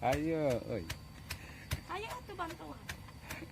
Ayo, euy. Ayo atuh bantuan. Ayo.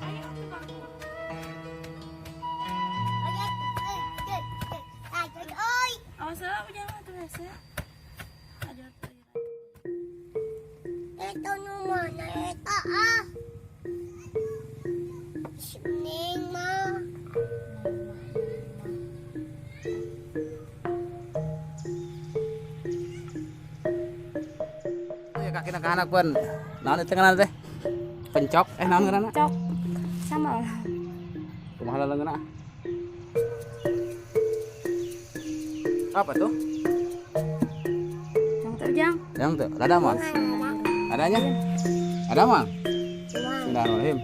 Ayo atuh bantuan. Awas lah ujang atuh hese. Ayo atuh. Ito naman, ito ah. Sining ma. Ya kaki nak anak pun. Naon itu ngaran teh? Pencok naon ngaranna? Cok. Sama. Kumaha laleungeunna? Apa tuh? Jang teh ujang. Yang tuh, ada mah? Adanya? Ada mah? Bismillahirrahmanirrahim.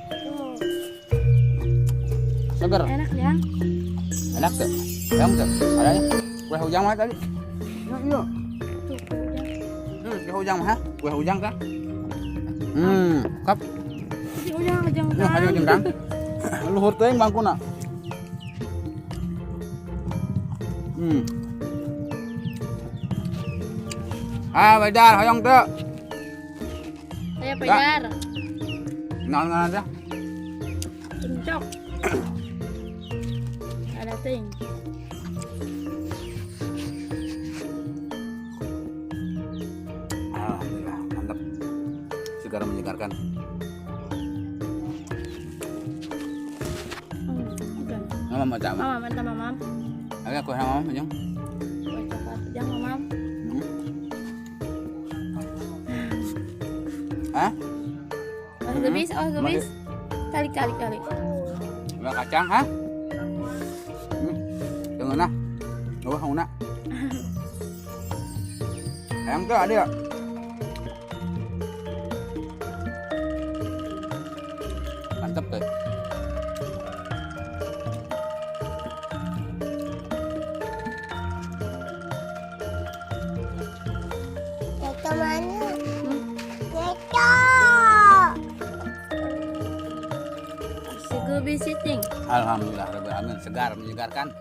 Seger. Enak jang. Enak tuh. Yang tuh, adanya. Kue hujang mah tadi. Iya, iya. Tuh ujang. Kue hujang mah, kue hujang kah? Kap. Si ujang ujang Nah, ayo ujang kang. Luhur teuing bangkuna. Ah, Badar, hoyong teu. Ayo Badar. Naon ngaran teh? Pencok. Ada ting. Alhamdulillah, mantap. Segar menyegarkan. Oke. Mama mau sama. Mama minta mama. Ayo aku sama mama jong. Kue coklat ujang mama. Hah? Oh, gebis, oh gebis. Kali kali kali. Gula kacang, ha? Tunggu nah. Oh, hauna. Ayam tuh ada ya? Mantap tuh. Itu mana? Itu. Seger sitting. Alhamdulillah rabbil alamin, segar menyegarkan.